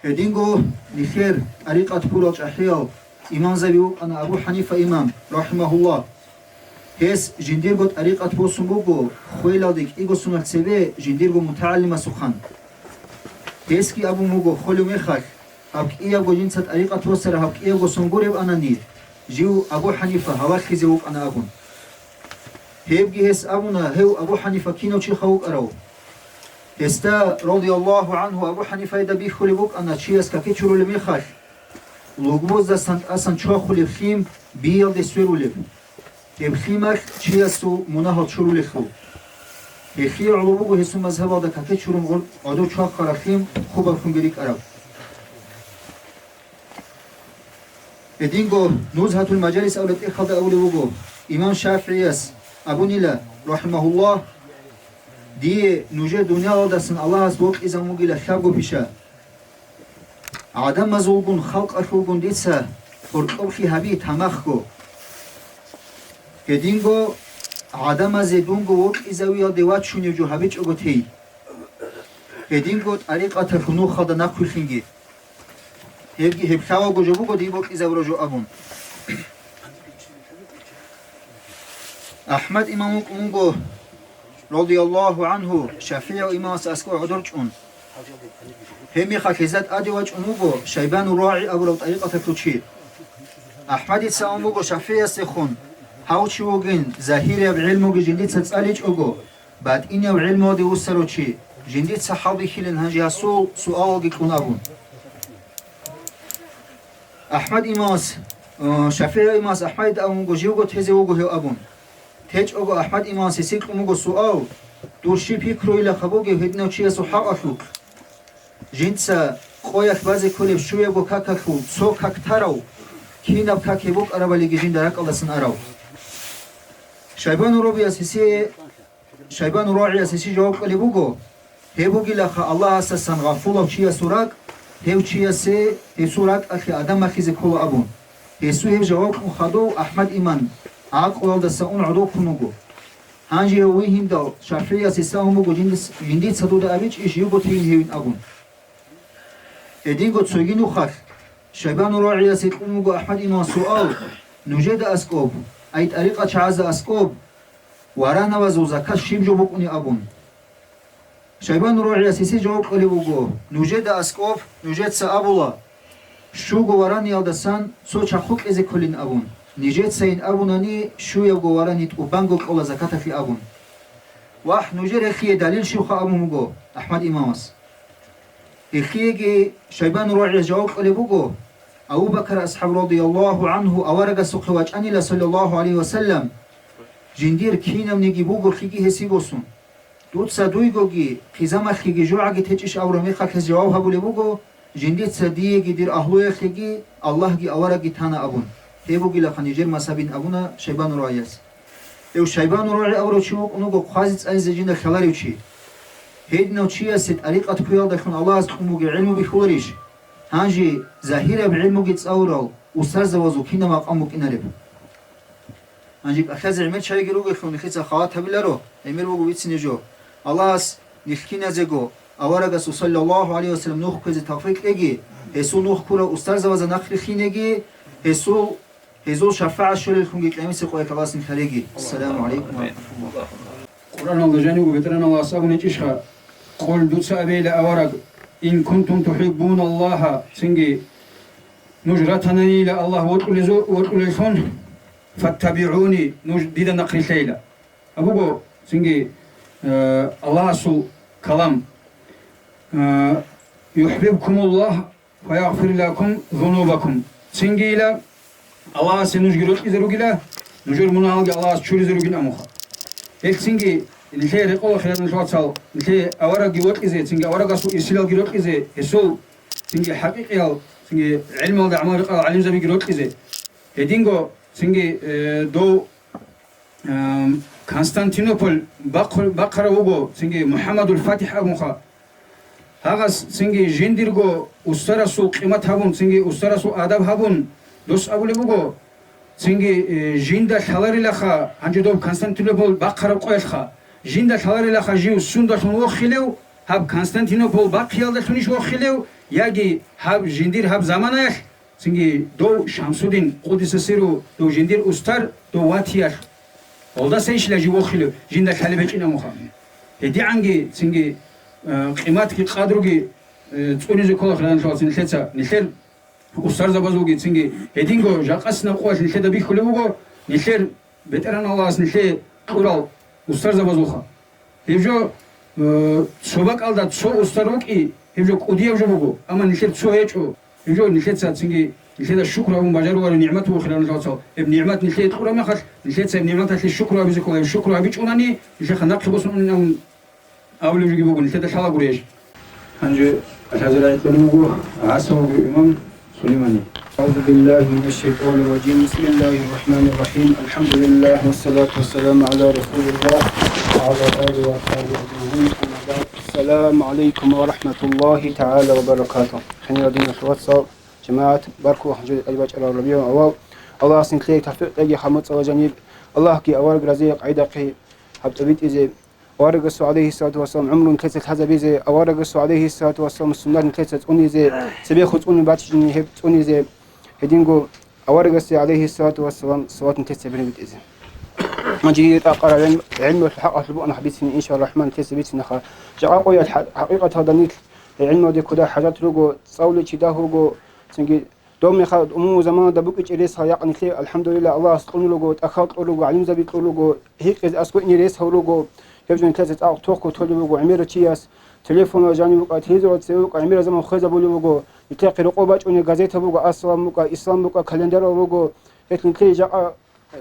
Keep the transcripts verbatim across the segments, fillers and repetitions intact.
Гьединго нилъер тӀарикъат ккурал чӀахӀиял имамзаби вукӀана Абу ХӀанифа имам, рахӀимагьуллагь. Гьес жиндирго тӀарикъат босун буго хвелалде кӀиго соналъ цебе жиндирго мутагӀалимасухъан. Гьесги абун буго, холев мехалъ, гьаб кӀиябго жинца тӀарикъат босараб гьаб кӀиябго сон гуреб анани, жив Абу ХӀанифа гьаваллъизе вукӀана абун. Гьебги гьес абуна, гьев Абу ХӀанифа кинав чиха вукӀарав? Гьесда, радияллагьу гӀангьу, Абу ХӀанифайда бихьулеб букӀана чияс каке чурулеб мехалъ, лугбуздасан тӀасан чвахулеб лъим биялде сверулеб. Гьеб лъималъ чиясул мунагьал чурулелъул. Гьелъие гӀоло буго гьесул мазгьабалда каке чурун гъо-, гӀодов чвахараб лъим хъубаб хунги рикӀкӀараб. Гьединго Нузгьатул Мажалис абулеб тӀехьалда абулеб буго, имам ШафигӀияс абунила, рахӀимагьуллагь: «Дие нужер дуниялалдасан Аллагьас бокьизабун бугила лъабго пиша. ГӀадамазулгун, халкъалъулгун дица гьоркьоблъи гьаби тамахго. Гьединго гӀадамазе дунго вокьизавиялде вачунев жо гьабичӀого тей. Гьединго тӀарикъаталъул нухалда нахъвилълъинги». Гьебги гьеб лъабго жо буго дие бокьизабураб жо абун. АхӀмад имам вукӀун вуго, радияллагьу гӀангьу, ШафигӀиял имамасда аскӀов гӀодор чӀун. Гьебмехалъ гьезда тӀаде вачӀун вуго Шайбану РагӀи абурав тӀарикъаталъул чи. АхӀмадица абун буго ШафигӀиясдехун, гьав чи вугин, загьирияб гӀелмуги жиндица цӀаличӀого, батӀинияб гӀелмуялде вуссарав чи, жиндица хӀалбихьилин гьанже гьасул суалалги кьун абун. АхӀмад имамас, э, ШафигӀи имамас АхӀмадида абун буго, живго тезе вуго гьев абун. ТечӀого АхӀмад имамас гьесие кьун буго суал: «Дур щиб пикруйилаха бугеб гьединав чиясул хӀакъалъулъ? Жинца къоялъ базе кколеб щуябго какалъул цо как тарав, кинаб как гьеб букӀарабалиги жинда ракӀалдасан арав?» Шайбану РагӀияс гьесие Шайбану РагӀияс гьесие жаваб кьолеб буго: «Гьеб бугилаха Аллагьасдасан гъафулав чиясул ракӀ, гьев чиясе гьесул ракӀалъе адам малъизе ккола», – абун. Гьесул гьеб жаваб кьун хадув АхӀмад имам гӀакълуялдаса ун гӀодов ккун вуго. Гьанже гьев вигьиндал ШафигӀияс гьесда абун буго: «Жиндис-, жиндица дуда абичӀищ, живго тейин гьевин», – абун. Гьединго цоги нухалъ Шайбану РагӀиясе кьун буго АхӀмад имамас суал: «Нужеда аскӀоб, ай тӀарикъат чагӀазда аскӀоб, варанабазул закат щиб жо букӀуни?» – абун. Шайбану РагӀияс гьесие жаваб кьолеб буго: «Нужеда аскӀоб нужеца абула, щуго вараниялдасан цо чахъу кьезе кколин абун, нижецайин абунани, щуябго варани тӀубанго кьола закаталъе», – абун. Вагь, нужер гьелъие далил щивха? – абун буго АхӀмад имамас. Гьелъиеги Шайбану РагӀияс жаваб кьолеб буго: «Абу Бакар асхӀаб, радияллагьу гӀангьу, аварагасухъе вачӀанила, саллаллагьу гӀалайгьи ва саллам, жиндир кинабниги бугорлъиги гьесие босун. Дуца дуйгоги, хъизамалъеги жогӀаги течӀищ?» – абураб мехалъ гьес жаваб гьабулеб буго: «Жиндица диеги дир агьлуялъеги Аллагьги аварагги тана», – абун. Гьеб бугилаха нижер мазгьабин абуна Шайбану РагӀияс. Гьев Шайбану РагӀи абурав чи вукӀун вуго хъвази-цӀанизе жинда лъаларев чи. Гьединав чиясе тӀарикъат ккуялдалъун Аллагьас кьун бугеб гӀилму бихьуларищ? Гьанже загьираб гӀилмуги цӀалурал устарзабазул кинаб макъам букӀинареб? Гьанже кӀалъазе гӀемер чагӀиги ругелъул, нилъеца халат гьабиларо, гӀемер буго бицине жо. Аллагьас нилъ киназего аварагасул, саллаллагьу гӀалайгьи вассалам, нух кквезе тавфикъ кьеги, гьесул нух ккурал устарзабазда нахърилълъинеги, гьесул Гьезул шафагӀат щолеллъунги къиямасеб къоялъ Аллагьас нилъ гьареги. Ассаламу гӀалайкум ва рахӀматуллагь. Къуръаналда жанивго БетӀергьан Аллагьас абуна гьечӀищха: «Къул», дуца абейила, авараг: «Ин кунтум тухӀиббуналлагьа», цинги нуж ратананила Аллагь вокьулезу-, вокьулеллъун, «фаттабигӀуни», нуж дида нахърилълъейила. Абуго цинги, э, Аллагьасул калам, э, «ЮхӀбибкумуллагь ва ягъфир лакум зунубакум». Цингийила Аллагьасе нужги рокьизе ругила, нужер мунагьалги Аллагьас чуризе ругин амуха. Гьелъ цинги нилъее рекъола, хириял вацал, нилъее аварагги вокьизе, цинги аварагасул ирсилалги рокьизе, гьесул цинги хӀакъикъиял, цинги гӀилмалда гӀамал рекъарал гӀалимзабиги рокьизе. Гьединго цинги, э, дов Ам, Константинополь бахъ-, бахъарав вуго, цинги МухӀаммадул ФатихӀ абунха. Гьагъас цинги жиндирго устарасул къимат гьабун, цинги устарасул адаб гьабун, дос абулеб буго, цинги, э, жинда лъаларилаха, гьанже доб Константинополь бахъараб къоялъха, жинда лъаларилаха жив сундалъун вохилев, гьаб Константинополь бахъиялдалъунищ вохилев, Яги гьаб жиндир гьаб заманаялъ, цинги дов Шамсудин, къудиса сирругьу, дов жиндир устар, дов ватиялъ. Гьалдасайищила жив вохилев, жинда лъалеб гьечӀин абунха. ГьедигӀанги, цинги, э, къиматги къадруги, э, цӀунизе ккола хиралъугьалцин нилъеца, нилъер устарзабазулги, цинги гьединго жакъасинаб къоялъ нилъеда бихьулеб буго, нилъер БетӀергьан Аллагьас нилъее кьурал устарзабазулха. Гьеб жо, э, цо бакӀалда цо устар вукӀи, гьеб жо кӀудияб жо буго, амма нилъер цо гьечӀо. Гьеб жо нилъеца цинги нилъеда шукру гьабун бажарулареб нигӀмат буго, хиралъугьалцал. Гьеб нигӀмат нилъее кьураб мехалъ, нилъеца гьеб нигӀматалъе шукру гьабизе ккола. Гьеб шукру гьабичӀунани, нилъеха нахъе босун унин абун абулеб жоги буго, нилъеда лъалагурищ? Гьанже лъазарай кьолеб буго ГӀасавги имам Сулеймани. أعوذ بالله من الشيطان الرجيم. بسم الله الرحمن الرحيم. الحمد لله والصلاة والسلام على رسول الله وعلى آله وأصحابه أجمعين. أما بعد. السلام عليكم ورحمة الله تعالى وبركاته. Хириял диналъул вацал, жамагӀат, баркула гьанже тӀаде бачӀарал рабигӀул аввал. Аллагьас нилъее тавфикъ кьеги, гьаб моцӀалда жаниб Аллагьги авараг разие къайдахъе гьаб тӀобитӀизе. Аварагасул, гӀалайгьиссалату вассалам, гӀумру нилъеца лъазабизе, аварагасул, гӀалайгьиссалату вассалам, суннат нилъеца цӀунизе, цебехун цӀуне баччине гьеб цӀунизе. Гьединго аварагасде, гӀалайгьиссалату вассалам, салават нилъеца бигьа битӀизе. Гьанже дие тӀакъараб гӀилм-, гӀилмуялъул хӀакъалъулъ букӀана гьаб бицин, иншаллагь рахӀман, нилъеца бицинха. Жакъа къоялъ хӀа-, хӀакъикъаталда нилъ гьеб гӀилмуялде кодаб хӀажат руго, цӀалулев чи дагь вуго, цинги Доб мехалъ умумул заманалда букӀинчӀеб ресал якъ нилъее, алхӀамдулиллагь, Аллагьас кьун руго, тӀахьал кьун руго, гӀалимзаби кьун руго, гьикъизе аскӀове ине ресал руго, гьеб жо нилъеца цӀакъ тохго толеб буго, гӀемерав чияс телефонал жанив вукӀа, телевизорал цеве вукӀа, гӀемераб заман хвезабулеб буго, нилъехъе рокъов бачӀунеб газетал буго, Ассалам букӀа, Ислам букӀа, календарал руго, гьелъ нилъее жакъа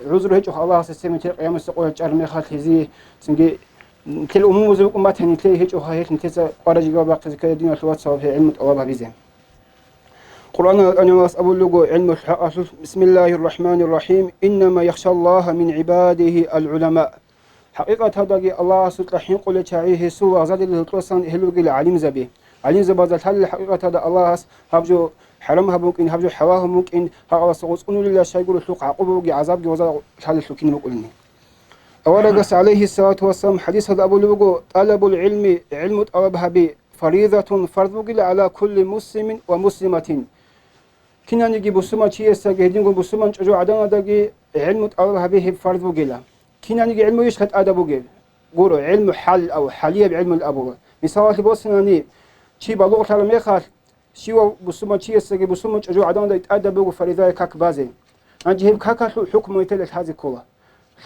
гӀузру гьечӀоха Аллагьасда цебе нилъер къиямасеб къоялъ чӀараб мехалъ гьезие, цинги нилъер умумузе букӀун батани, нилъее гьечӀоха гьелъ нилъеца къвараб жигав бахъизе ккела диналъул вацал гьеб гӀилму тӀалаб гьабизе. Къуръаналда тӀадегӀанас абулеб буго гӀилмуялъул хӀакъалъулъ: «Бисмиллагьир рахӀманир рахӀим. Иннама яхшаллагьа мин гӀибадигьи ал-гӀуламаъ». ХӀакъикъаталдаги Аллагьасукьа хӀинкъулел чагӀи гьесул вагъзадерил гьоркьосан гьел ругел гӀалимзаби. ГӀалимзабазда лъалел хӀакъикъаталда Аллагьас гьаб жо хӀарам гьабун вукӀин, гьаб жо хӀалал гьабун вукӀин, гьагъаласа гъоцӀунулила щайгурелъул гӀакъуба буги гӀазабги гъоза лъалелъул кин букӀулин. Аварагас, гӀалайгьиссалату вассалам, хӀадисалда абулеб буго: «ТӀалабул гӀилми, гӀилму тӀалаб гьаби, фаризатун, фарз бугила, гӀала кулли муслимин ва муслиматин». Кинаниги бусурман чиясдаги, гьединго бусурман чӀужугӀаданалдаги гӀилму тӀалаб гьаби гьеб фарз бугила. Кинаниги гӀилму ищха тӀадаб бугеб? Гуро, гӀилму хӀал ав, хӀалияб гӀилмул абула. Мисалалъе босинани, чи балугълъараб мехалъ, щивав бусурман чиясдаги бусурман чӀужугӀаданалдаги тӀадаб буго фаризаяб как базе. Гьанже гьеб какалъул хӀукму нилъеда лъазе ккола.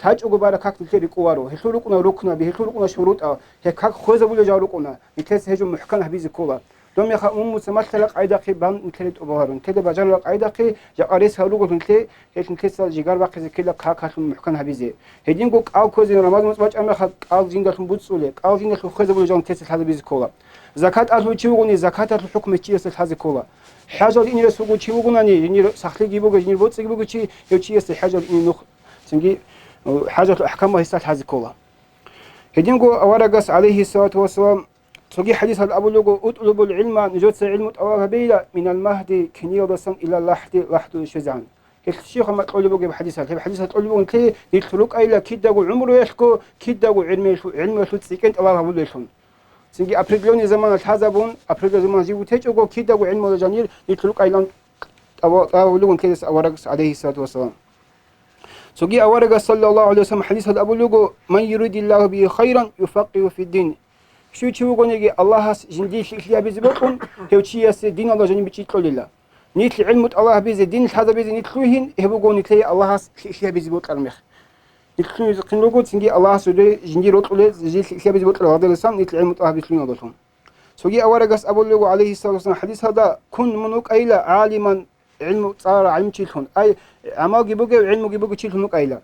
ЛъачӀого бараб как нилъер рикӀкӀунаро, гьелъул рукӀуна рукнаби, гьелъул рукӀуна шурутӀал, гьеб как хвезабулел жал рукӀуна, нилъеца гьеб жо мухӀкан гьабизе ккола. Доб мехалъ умумуца малъараб къайдахъе бан нилъеда тӀубаларо, нилъеда бажарараб къайдахъе жакъа рес гьарурго нилъее, гьелъ нилъеца жигар бахъизе ккела какалъун мухӀкан гьабизе. Гьединго кӀал кквезе, намаз муцӀ бачӀараб мехалъ кӀал жиндалъун буцӀцӀулеб, кӀал жиндалъун хвезабулел жал нилъеца лъазабизе ккола. Закат арулев чи вугони, закаталъул хӀукму гьев чиясда лъазе ккола. ХӀажалде ине рес вугев чи вугонани, жиндир сахлъиги бугев, жиндир боцӀиги бугев чи, гьев чиясда хӀажалде ине нух, цинги, э, хӀажалъул ахӀкамал гьесда лъазе ккола. Гьединго аварагас, гӀалайгьиссалату вассалам, цоги хӀадисалда абулеб буго: «УтӀлубул гӀилма», нужеца гӀилму тӀалаб гьабейила, «минал магьди», киниялдасан, «илал лахӀди», лахӀдулде щвезегӀан. Гьелъ щибха кьолеб бугеб хӀадисал? Гьеб хӀадисал кьолеб бугони, нилъ рукӀайила кидаго гӀумруялъго, кидаго гӀилмуялъул, гӀилмуялъул цӀикӀкӀин тӀалаб гьабулелъул. Цинги определённый замана лъазабун, определённый замана жив вутечӀого, кидаго гӀилмуялда жанир нилъ рукӀайилан тӀава-, тӀалаб гьабулеб бугони, нилъеца аварагас, гӀалайгьиссалату вассалам. Цоги аварагас, саллаллагьу гӀалайгьи ва саллам, хӀадисалда абулеб буго: «Ман юридиллагьу бигьи хайран, юфаккъигьу фиддин». Щив чи вугониги, Аллагьас жиндие лъикӀлъи гьабизе бокьун, гьев чиясе диналда жаниб бичӀчӀи кьолила. Нилъ гӀилму тӀалаб гьабизе, дин лъазабизе нилъ лъугьин, гьеб буго нилъее Аллагьас лъикӀлъи гьабизе бокьараб мехалъ. Нилъ лъугьинезехъин руго, цинги Аллагьас жиндие рокьулел, жиндие лъикӀлъи гьабизе бокьараб гьадаласан нилъ гӀилму тӀалаб гьабизе лъугьиналдалъун. Цоги аварагас абулеб буго, гӀалайгьиссалату вассалам, хӀадисалда: «Кун, мун вукӀайила гӀалиман», гӀилму цӀаларав гӀалимчилъун, ай, гӀамалги бугев, гӀилмуги бугев чилъун вукӀайила.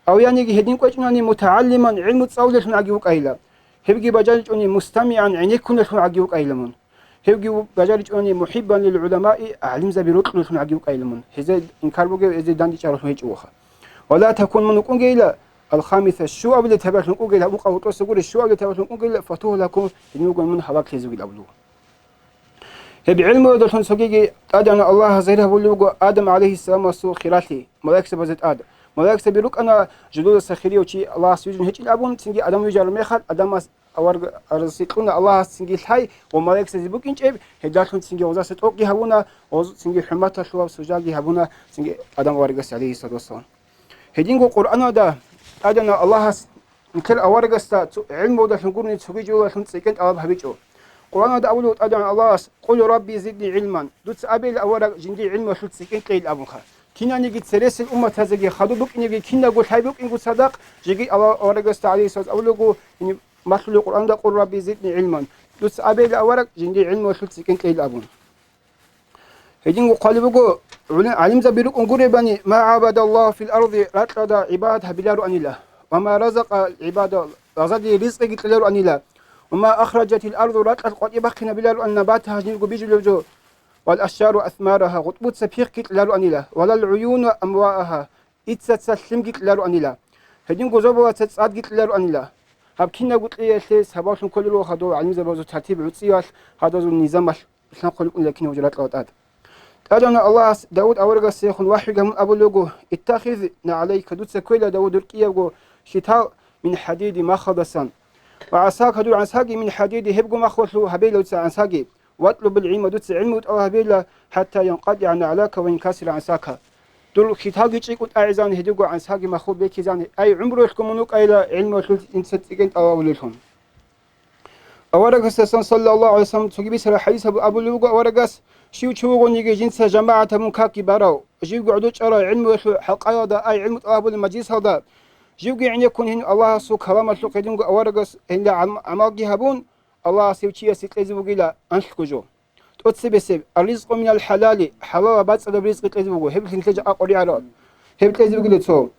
Ав яниги гьедин кӀвечӀунани, мутагӀаллиман, гӀилму цӀалулелъун гӀаги вукӀайила. Гьебги бажаричӀони, мустамигӀан, гӀенеккунелъун гӀаги вукӀайила мун. Гьебги бажаричӀони, мухӀиббан лил гӀуламаи, гӀалимзаби рокьулелъун гӀаги вукӀайила мун. Гьезда инкар бугев, гьезда дандечӀаралъун гьечӀо вуха. Ва ла такун, мун вукӀунгейила, ал-хамиса, щуабилеб табигӀалъун вукӀунгейила, гьаб къагьутлъоса гурищ, щуабилеб табигӀалъун вукӀунгейила, фатугьлаку, гьедин вуго мун гьалаклъизе вугил абулев. Гьеб гӀилмуялдалъун цогиги тӀадегӀанав Аллагьас загьир гьабулеб буго Адам гӀалайгьиссаламасул хиралъи, малаикзабазе тӀад. Малаикзаби рукӀана жидедаса хирияв чи Аллагьас вижун гьечӀин абун, цинги адам вижараб мехалъ, адамас авараг-, арзлъун Аллагьас цинги лъай ва малаикзаби букӀинчӀеб, гьелдалъун цинги гъозаса тӀокӀги гьабуна, гъоз цинги хӀурматалъулаб суждаги гьабуна цинги Адам аварагасе, гӀалайгьиссалату вассалам. Гьединго Къуръаналда тӀадана Аллагьас нилъер аварагасда цо-, гӀилмудалъун гурони цоги жоялдалъун цӀикӀкӀин тӀалаб гьабичӀо. Къуръаналда абулеб тӀадегӀан Аллагьас: «Къул Рабби зидни гӀилман», дуца абейил авараг жиндие гӀилмуялъул цӀикӀкӀин кьейил абун ха. Кинаниги цересел умматазеги хадуб букӀинеги кинабго лъай букӀинго цадахъ, жеги Аллагь аварагасда гӀалайгьиссалату абулего, гьениб малъулеб Къуръаналда: «Къул Рабби зидни гӀилман», дуца абейил авараг жиндие гӀилмуялъул цӀикӀкӀин кьейил абун. Гьединго хъвалеб буго, гӀули-, гӀалимзаби рукӀун гуребани: «Ма гӀабадаллагьу фил арди», ракьалда гӀибадат гьабилароанила, «ва ма разакъал гӀибада», лагъзадие ризкъиги кьелароанила, «ва ма ахражатил арду», ракьалъ къватӀиб бахъинабилароан набатагьа жинирго бижулеб жо, «вал ашжару асмарагьа», гъутӀбуца пихъги кьелароанила, «ва лал гӀуюну амваагьа», ицаца лъимги кьелароанила, гьединго зобалаца цӀадги кьелароанила. Гьаб кинабго кьеялъе сабаблъун кколел ва гьадул гӀалимзабазул тартиб гӀуцӀиялъ, гьадазул низамалъ лъанхъулел ккунила кинабго жо ракьалда тӀад. ТӀадегӀан Аллагьас Давуд аварагасехун вахӀюги гьабун абулего: «Иттахиз нагӀлайка», дуца кквейила, Давуд, дур кӀиябго щитал мин хӀадиди, махалдасан, «ва гӀасака», дур гӀансаги, «мин хӀадиди», гьебго махалъул гьабейила дуца гӀансаги, «ватлубил гӀилма», дуца гӀилму тӀалаб гьабейила, «хӀатта янкъатӀигӀа нагӀлака ва янкасира гӀансака», дур щиталги чӀикӀкӀун тӀагӀизан, гьединго гӀансаги махалъ бекизан, ай гӀумруялъго мун вукӀайила гӀилмуялъул инса цӀикӀкӀин тӀалаб гьабулелъун. Аварагасдасан, саллаллагьу гӀалайгьи ва саллам, цоги бицараб хӀадисалда абулеб буго аварагас: «Щив чи вугониги жинца жамагӀат гьабун какги барав, живги гӀодов чӀарав гӀилмуялъул хӀалкъаялда, ай гӀилму тӀалаб гьабулел мажлисалда, живги гӀенеккун гьенив Аллагьасул каламалъухъ гьединго аварагас гьелда гӀам-, гӀамалги гьабун, Аллагьас гьев чиясе кьезе бугила анлъго жо». ТӀоцебесеб: «Ар-ризкъу минал хӀалали», хӀалалаб бацӀцӀадаб ризкъи кьезе буго, гьеб лъилъе жакъа къоригӀараб, гьеб кьезе бугила цо.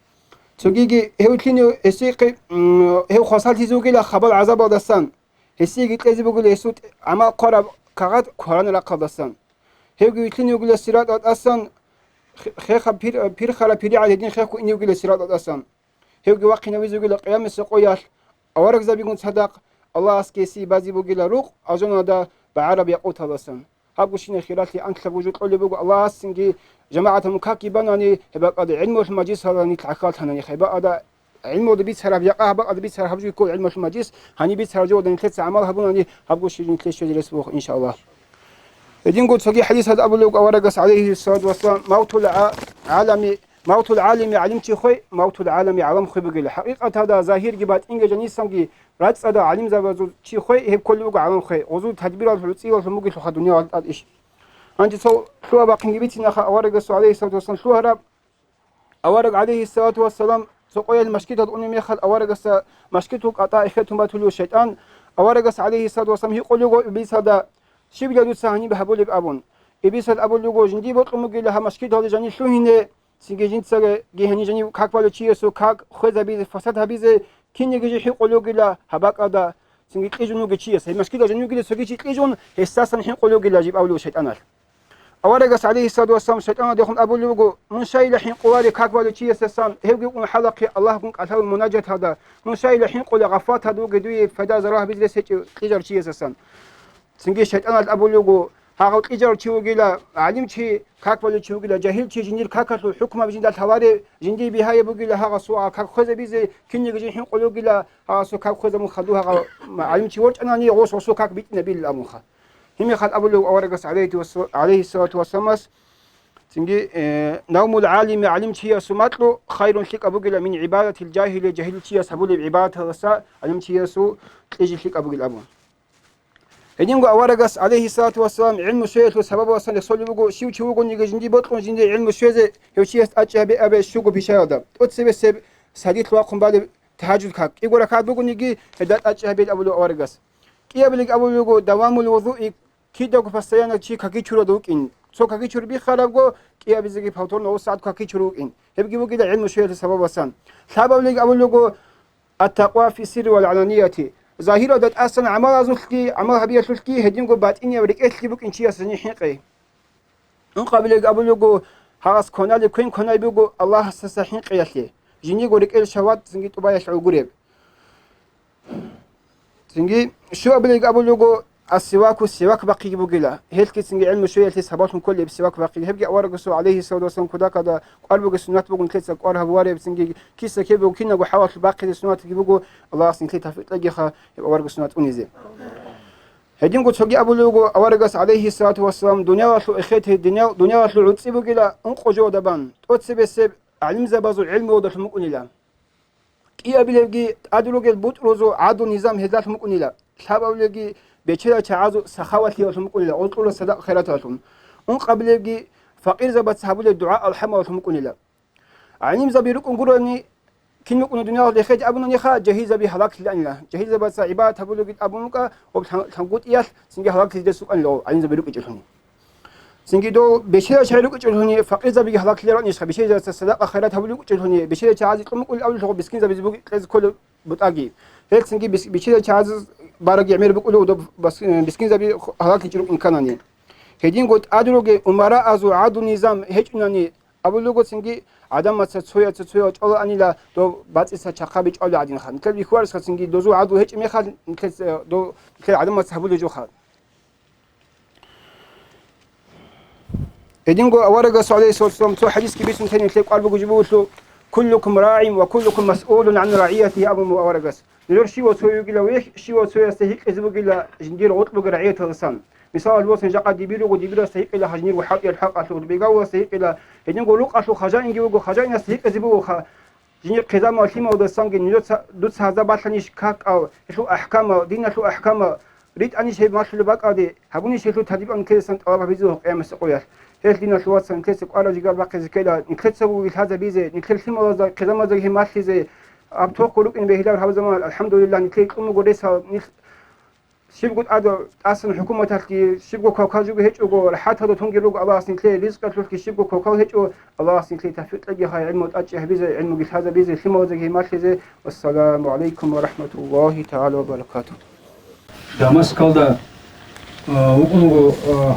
Цогиги гьев лъинив гьесихъе, м, гьев хвасарлъизе вугила хабал гӀазабалдасан, гьесиеги кьезе бугила гьесул тӀ-, гӀамал хъвараб кагъат кваранаб рахъалдасан. Гьевги вилълъине вугила сиратал тӀасан, хе-, хехаб пир-, пирхараб пиригӀал гьедин хехго ине вугила сиратал тӀасан. Гьевги вахъинавизе вугила къиямасеб къоялъ аварагзабигун цадахъ, Аллагьасги гьесие базе бугила рукъ алжаналда багӀараб якъуталдасан. Гьабго щинаб хиралъи анлъабго жо кьолеб буго Аллагьасцинги, жамагӀаталъун какги банани, гьеб бакӀалда гӀилмуялъул мажлисалда нилъ гӀахьаллъанани, гьеб бакӀалда гӀилмуялда бицараб, якъа гьаб бакӀалда бицараб гьаб жо ккола гӀилмуялъул мажлис, гьаниб бицараб жо нилъеца гӀамал гьабунани, гьабго щиб нилъее щвезе рес буго, иншааллагь. Гьединго цоги хӀадисалда абулеб аварагас, гӀалайгьиссалату вассалам: «Мавтул гӀа-, гӀалами, мавтул гӀалими гӀалимчи хвей, мавтул гӀалами гӀалам хвей бугила». ХӀакъикъаталда, загьирги батӀинги жанисанги рацӀцӀадал гӀалимзабазул чи хвей, гьеб кколеб буго гӀалам хвей, гъозул тадбиралъул гӀуцӀиялъун бугелъулха дуниял тӀад иш. Гьанже цо лъугьа-бахъинги бицинаха аварагасул, гӀалайгьиссалату вассалам, лъугьараб. Авараг, гӀалайгьиссалату вассалам, цо къоялъ машгиталда унеб мехалъ, аварагасда машгитал кӀатӀа эхетун батулев шайтӀан аварагас, гӀалайгьиссалату вассалам, гьикъулего иблисалда: «Щибила дуца гьаниб гьабулеб?» – абун. Иблисалда абулего: «Жиндие бокьун бугила гьаб машгиталде жанив лъугьине, цинги жинцаги гьанив жанив как балев чиясул как хвезабизе, фасад гьабизе, кинеги жив хӀинкъулев вугила гьаб бакӀалда, цинги кьижун вугев чияс. Гьеб машгиталда жанив вугила цоги чи кьижун, гьесдасан хӀинкъулев вугила», – жиб абулев шайтӀаналъ. Аварагас, гӀалайгьиссалату вассалам, шайтӀаналдехун абулеб буго: «Мун щайила хӀинкъуларев как балев чиясдасан, гьевги вукӀун хӀалахъе Аллагьгун кӀалъалев мунажаталда, мун щайила хӀинкъулев гъафлаталда вугев дуе пайда-зарал гьабизе рес гьечӀев кьижарав чиясдасан». Цинги шайтӀаналъ абулеб буго: «Гьагъав кьижарав чи вугила, гӀалимчи, как балев чи вугила, жагьилчи жиндир какалъул хӀукму жинда лъаларев, жиндие бигьаяб бугила гьагъасул как хвезабизе, кинеги жив хӀинкъулев вугила гьагъасул как хвезабун хадув гьагъав гӀалимчи ворчӀанани, гъос гъосул как битӀинабилин», – абунха. Гьеб мехалъ абулеб аварагас, гӀалайгьи-, гӀалайгьиссалату вассаламас, цинги, э, «Навмул гӀалими», гӀалимчиясул макьу, «хайрун», лъикӀаб бугила, «мин гӀибадатил жагьили», жагьилчияс гьабулеб гӀибадаталдаса гӀалимчиясул кьижи лъикӀаб бугила абун. Гьединго аварагас, гӀалайгьиссалату вассалам, гӀилму щвеялъул сабабалдасан рехсолеб буго: «Щив чи вугониги жиндие бокьун жиндие гӀилму щвезе, гьев чияс тӀадчӀи гьабе», – абе щуго пишаялда. ТӀоцебесеб сардилъ вахъун балеб тагьажуд как, кӀиго ракагӀат бугониги, гьелда тӀадчӀи гьабейин абулев аварагас. КӀиабилеги абулеб буго: «Давамул вузуи», кидаго постоянно чи какичуралда вукӀин. Цо какичур биххарабго, кӀиабизеги повторно гъов сагӀат какичур вукӀин. Гьебги бугила гӀилму щвеялъул сабабасан. Лъабабилеги абулеб буго: «Ат-такъва фи сирри вал гӀаланияти». Загьиралда тӀасан гӀамалазулъги, гӀамал гьабиялъулъги, гьединго батӀинияб рекӀелъги букӀин чияс жиндир хӀинкъи. Ункъабилеги абулеб буго: «Гьагъас кваналеб квен кванай буго Аллагьасдаса хӀинкъиялъе, жиндирго рекӀел шагьват цинги тӀубаялъ гӀугуреб». Цинги щуабилеги абулеб буго: Ас-сиваку, сивак бахъиги бугила. Гьелъги цинги гӀилму щвеялъе сабаблъун кколеб сивак бахъиги. Гьебги аварагасул, гӀалайгьиссалату вассалам, кутакалда кӀвар бугес суннат бугун, нилъеца кӀвар гьабувареб, цинги киса ккеб буго кинабго хӀалалъ бахъизе суннатги буго, Аллагьас нилъее тавфикъ кьегиха гьеб аварагасул суннат унизе. Гьединго цоги абулеб буго аварагас, гӀалайгьиссалату вассалам, дуниялалъул эхетей, дуниялалъул гӀуцӀи бугила ункъо жоялда бан, тӀоцебесеб гӀалимзабазул гӀилмуялдалъун букӀунила. КӀиабилебги тӀад ругел бутӀрузул гӀадлу-низам гьезда лъун букӀунила, лъабабилебги бечедал чагӀазул сахаватлъиялъун букӀунила, гъоркьула садакъа-хайраталъун, ункъабилебги факъирзабаца гьабулеб дугӀа-алхӀамалъун букӀунила. ГӀалимзаби рукӀун гурони, кин букӀуна дуниялалъул эхеде абунаниха, жагьилзаби гьалаклъилаанила. Жагьилзабаца гӀибадат гьабулебги абун букӀа, ва лъан-, лъангутӀиялъ цинги гьалаклъизе сукӀанила гӀалимзаби рукӀичӀелъуни. Цинги дол бечедал чагӀи рукӀичӀелъуни, факъирзабиги гьалаклъилароанищха, бечедалца садакъа-хайрат гьабулеб букӀичӀелъуни, бечедал чагӀази кьун букӀулеб абулелъул мискинзабизе буго кьезе кколеб бутӀаги. Гьел цинги бис-, бечедал чагӀазул бараги гӀемер букӀулев доб бас-, мискинзаби гьалаклъичӀел рукӀин кканани. Гьединго тӀад ругел умараазул гӀадлу-низам гьечӀунани абулего, цинги гӀадамаца цояца цоял чӀвалаанила, доб бацӀица чахъаби чӀвалел гӀадинха. Нилъер бихьуларесха, цинги дозул гӀадлу гьечӀеб мехалъ, нилъер, э, дов-, нилъер гӀадамаца гьабулеб жоха. Гьединго аварагас, гӀалайгьиссалату вассалам, цо хӀадисги бицун тени нилъер кӀвар бугеб жо бугелъул: «Куллукум рагӀин ва куллукум масъулун гӀан рагӀиятигьи», абун буго аварагас. Нужер щивав цо вугила, вехь, щивав цоясда гьикъизе бугила жиндир гъоркьлуги рагӀияталдасан. Мисалалъе босани, жакъа дибир руго, дибирасда гьикъила гьанир вахӀавиялъул хӀакъалъулъ, бегавуласда гьикъила, гьединго рукъалъул хажаинги вуго, хажаинасда гьикъизе бугоха, жиндир хъизамал лъималдасанги нижеца, дуца гьазда балъанищ какал, гьелъул ахӀкамал, диналъул ахӀкамал, ритӀанищ гьеб малъулеб бакӀалде, гьабунищ гьелъул тадиб нилъедасан тӀалаб гьабизе къиямасеб къоялъ. Гьелъ, диналъул вацал, нилъеца кӀвараб жигар бахъизе ккела, нилъеца бугоги лъазабизе, нилъер лъималазда, хъизамаздаги гьеб малъизе, аб тохго рукӀин бегьилараб гьаб заман, алхӀамдулиллагь, нилъее кьун буго ресал, нилъ Щибго тӀадал, тӀасан хӀукуматалъги щибго кавкал жуго гьечӀого, рахӀаталда тунги руго, Аллагьас нилъее ризкъалъулъги щибго кавкал гьечӀо, Аллагьас нилъее тавфикъ кьеги, гьай гӀилму тӀадчӀи гьабизе, гӀилмуги лъазабизе, лъималазеги малъизе. Вассаламу гӀалайкум ва рахӀматуллагьи тагӀала ва баракатугь. Дамаскалда, а, вукӀун вуго, а,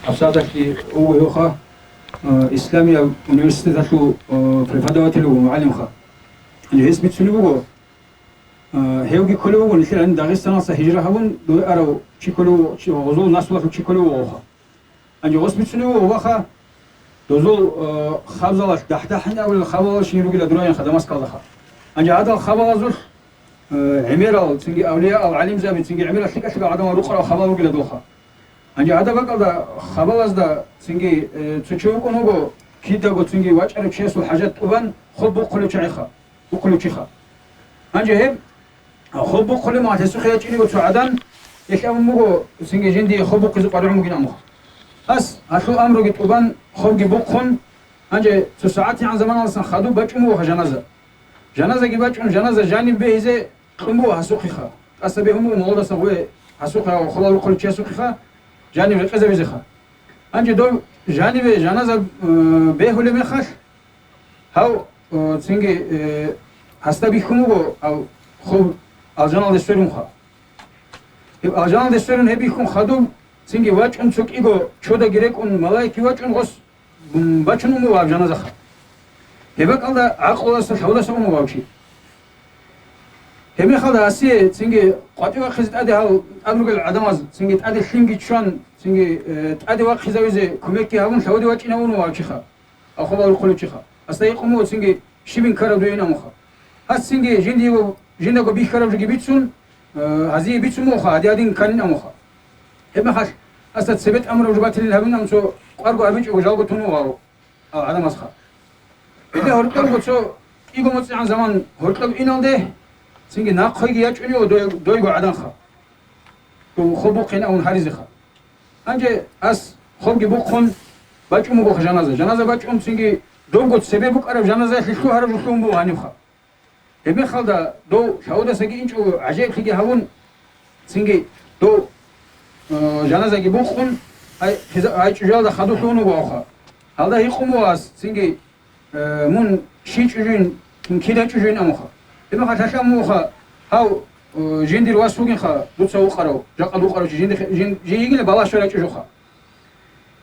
гьабсагӀаталъги вуго гьевха, а, исламияб университеталъул, а, преподаватель вуго, мугӀалимха. Гьес бицунеб буго, А, гьевги кколев вуго, нилъер гьаниб Дагъистаналъа гьижра гьабун, дуе арав чи кколев вуго, чи, гъозул наслуялъул чи кколев вуго гъоха. Гьанже гъос бицунев вуго гъоха, дозул, а, хабзалалъ, дагь-дагьин абулел хабалал щиб ругила дураянха Дамаскалдаха. Гьанже гьадал хабалазулъ, а, гӀемерал, цинги авлияал, гӀалимзаби, цинги гӀемерал лъикӀа-лъикӀал гӀадамал рукъарал хабал ругила дулха. Гьанже гьадаб бакӀалда хабалазда цинги, э, цо чи вукӀун вуго, кидаго цинги вачӀарав чиясул хӀажат тӀубан, хоб бухъулев чагӀиха, бухъулев чиха. Гьанже гьеб, а, хоб бухъулев мал гьесухъе ячӀиниго цо гӀадан, гьелъ абун буго, цинги жиндие хоб бухъизе къваригӀун бугин амуха. Гьас гьалъул амруги тӀубан, хобги бухъун, гьанже цо сагӀатигӀан заманалдасан хадуб бачӀун бугоха жаназа. Жаназаги бачӀун, жаназа жаниб бегьизе кьун буго гьасухъеха. ТӀаса бегьун буго мугъураса гъуе гьасухъе, гьав хабал рухъулев чиясухъеха, жанив рекъезабизеха. Гьанже дов жаниве жаназа, э, бегьулеб мехалъ, гьав, э, цинги, э, гьасда бихьун буго, гьав хоб алжаналде сверунха. Гьеб алжаналде сверун гьеб бихьун хадуб, цинги вачӀун цо кӀиго чодаги рекӀун малаикги вачӀун гъос м, бачун ун буго гьав жаназаха. Гьеб бакӀалда гӀакълуялдаса лъавдаса ун буго гьав чи. Гьеб мехалда гьасие цинги къватӀив вахъизе тӀаде гьал тӀад ругел гӀадамаз цинги тӀаде лъимги чван, цинги, э, тӀаде вахъизавизе кумекги гьабун лъавде вачӀинав ун буго гьав чиха. Ахвал рухъулев чиха. Гьасда гьикъун буго цинги щибин ккараб дугин амуха. Гьас цинги жиндиего, жиндаго бихьараб жоги бицун, э, гьазие бицун бугоха, гьадин-гьадин кканин амуха. Гьеб мехалъ, гьасда цебе тӀамураб жо батилин гьабин ам цо къварго абичӀого жалго тун вугьаро, а, гӀадамазха. Гьебе гьоркьобго цо кӀиго моцӀигӀан заман гьоркьоб иналде, цинги нахъеги ячӀунев дой-, дойго гӀаданха. Хоб бухъин абун гьаризеха. Гьанже ас хобги бухъун бачӀун бугоха жаназа. Жаназа бачӀун цинги добго цебе букӀараб жаназаялъе лъугьараб жо лъугьун буго гьанибха. Гьебмехалда дов лъавудасаги инчӀого гӀажаиблъиги гьавун, цинги дов, э, жаназаги бухъун, гьай, хиза-, гьай чӀужалда хадур лъугьун вугоха. Гьалда гьикъун буго ас, цинги, э, мун щий чӀужуин, кин кидай чӀужуин амуха. Гьебмехалъ гьалъан муха, гьав, э, жиндир вас вугинха, дуца вукъарав, жакъа вукъарав чи, жинди-, жин-, жий йигила балагь щварай чӀужуха.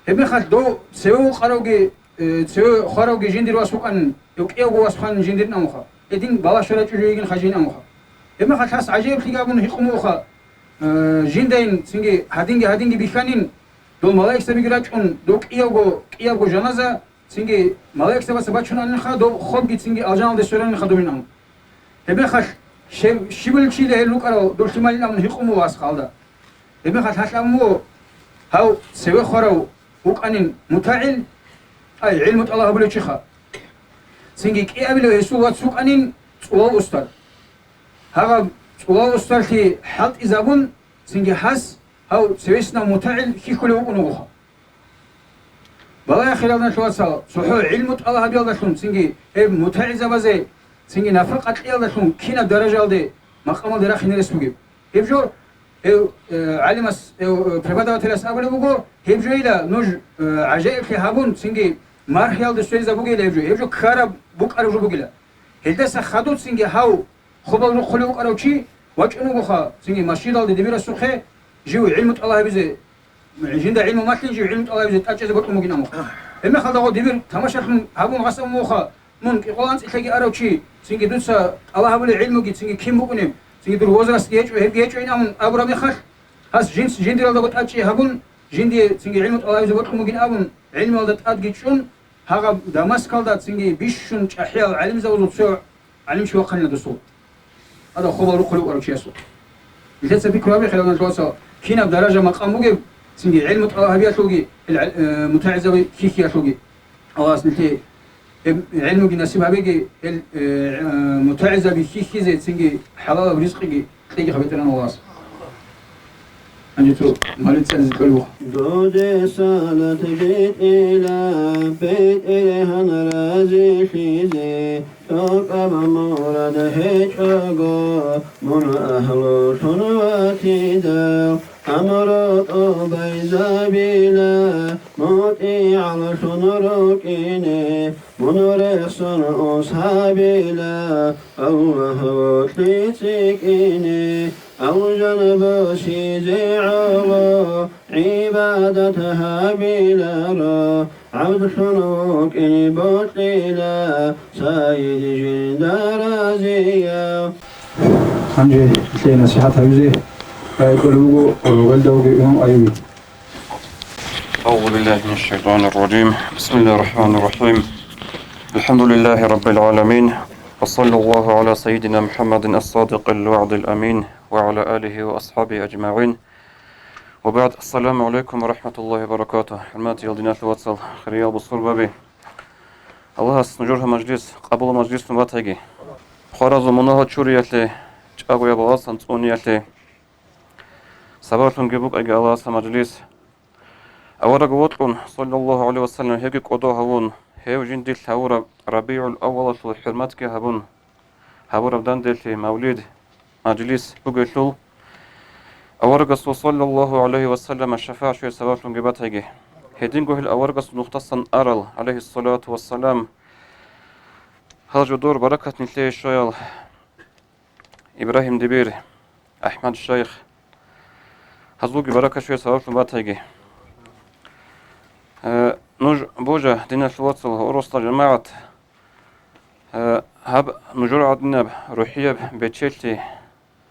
Гьебмехалъ дов цеве вукъаравги, э, цеве хваравги жиндир вас вукӀанин, гьев кӀиявго вас хванин жиндирин амуха. Гьедин балагь щварай чӀужу йигин хажин амуха. Гьебмехалъ гьас гӀажаиблъиги абун гьикъун муха, Э, жиндайин цинги гьадинги-гьадинги бихьанин, дов малаикзабиги рачӀун, дов кӀиявго, кӀиябго жаназа, цинги малаикзабаца бачунанинха, дов хобги цинги алжаналде сверанинха довин абун. Гьебмехалъ, щиб-, щибулел чила гьел рукӀарал дов лъималин абун гьикъун буго асхъалда. Гьебмехалъ гьалъ абун буго, гьав цеве хварав вукӀанин мутагӀил, ай, гӀилму тӀалаб гьабулев чиха. Цинги кӀиабилев гьесул вац вукӀанин цӀулав устар. Гьагъаб цӀулав устарлъи хӀалтӀизабун, цинги гьас гьав цевеснав мутагӀил хьихьулев вукӀун вугоха. Балагье, хириял диналъул вацал, цохӀо гӀилму тӀалаб гьабиялдалъун цинги гьеб мутагӀилзабазе цинги нафакъа кьиялдалъун кинаб даражаялде, макъамалде рахине рес бугеб. Гьеб жо, гьев, э, гӀалимас, гьев, э, преподавателас абулеб буго, гьеб жойила нуж, э, гӀажаиблъи гьабун, цинги мархӀиялде сверизабугейила гьеб жо, гьеб жо ккараб букӀараб жо бугила. Гьелдаса хадуб цинги гьав хобал рухъулев вукӀарав чи вачӀун вугоха, цинги масжидалде дибирасухъе жив гӀилму тӀалаб гьабизе, жинда гӀилму малъин жив гӀилму тӀалаб гьабизе тӀадчӀезе бокьун бугин абун. Гьебмехалда гъо дибир тамашалъун гьабун гъасабун вугоха, мун кӀикъоялда анцӀилъаги арав чи, цинги дуца тӀалаб гьабулеб гӀилмуги цинги кин букӀунеб, цинги дур возрастги гьечӀо, гьебги гьечӀойин абун абураб мехалъ, гьас жинс жиндиралдаго тӀадчӀей гьабун, жиндие цинги гӀилму тӀалаб гьабизе бокьун бугин абун, гӀилмуялда тӀадги чӀун, гьагъаб Дамаскалда цинги бищун чӀахӀиял гӀалимзабазул цо гӀалимчи вахъанила досул. Гьадав хобал рухъулев вукӀарав чиясул. Нилъеца пикру гьабе, хириял диналъул вацал, кинаб даража-макъам бугеб, цинги гӀилму тӀалаб гьабиялъулги, гьел гӀал-, э, мутагӀилзаби хьихьиялъулги. Аллагьас нилъее гьеб гӀилмуги насиб гьабеги, гьел, э, э, мутагӀилзаби хьихьизе, цинги хӀалалаб ризкъиги кьеги, хаб БетӀергьан Аллагьас. Гьанже цо молитва цӀализе кӀолеб буго. Доде салат битӀила, БетӀергьан разилъизе, тӀокӀаб мурад гьечӀого, мун агьлулъун ватидал, амру тӀубазабила, мутӀигӀлъун рукӀине, мун рехсон ус гьабила, Аллагь вокьи цӀикӀкӀине, алжан босизе гӀоло, гӀибадат гьабиларо, гӀабдлъун вукӀин бокьила, сайид жинда разияв. Гьанже нилъее насихӀат гьабизе рагӀи кьолеб буго рогелдавги имам Аюби. أعوذ بالله من الشيطان الرجيم. بسم الله الرحمن الرحيم. الحمد لله رب العالمين. وصلى الله على سيدنا محمد الصادق الوعد الأمين وعلى آله وأصحابه أجمعين. وبعد. السلام عليكم ورحمة الله وبركاته. ХӀурматиял диналъул вацал, хириял бусурбаби. Аллагьас нужер гьаб мажлис къабул мажлислъун батаги. Хваразул мунагьал чуриялъе, чӀагояб баласан цӀуниялъе сабаблъунги букӀаги Аллагьас гьаб мажлис. Авараг вокьун, саллаллагьу гӀалайгьи ва саллам, гьевги кӀодо гьавун, гьев жиндилъ гьавураб РабигӀул-аввалалъул хӀурматги гьабун, гьабураб данделъи мавлид, мажлис бугелъул, аварагасул, саллаллагьу гӀалайгьи ва саллам, шафагӀат щвей сабаблъунги батаги. Гьединго гьел аварагасул нухдасан арал, гӀалайгьиссалату вассалам, гьал жодор баракат нилъее щвеял, Ибрагьим Дибир, АхӀмад шайх, гьазулги баракат щвей сабаблъун батаги. Э, нуж божа, диналъул вацал, урусла жамагӀат, э, гьаб нужер гӀадинаб рухӀияб бечелъи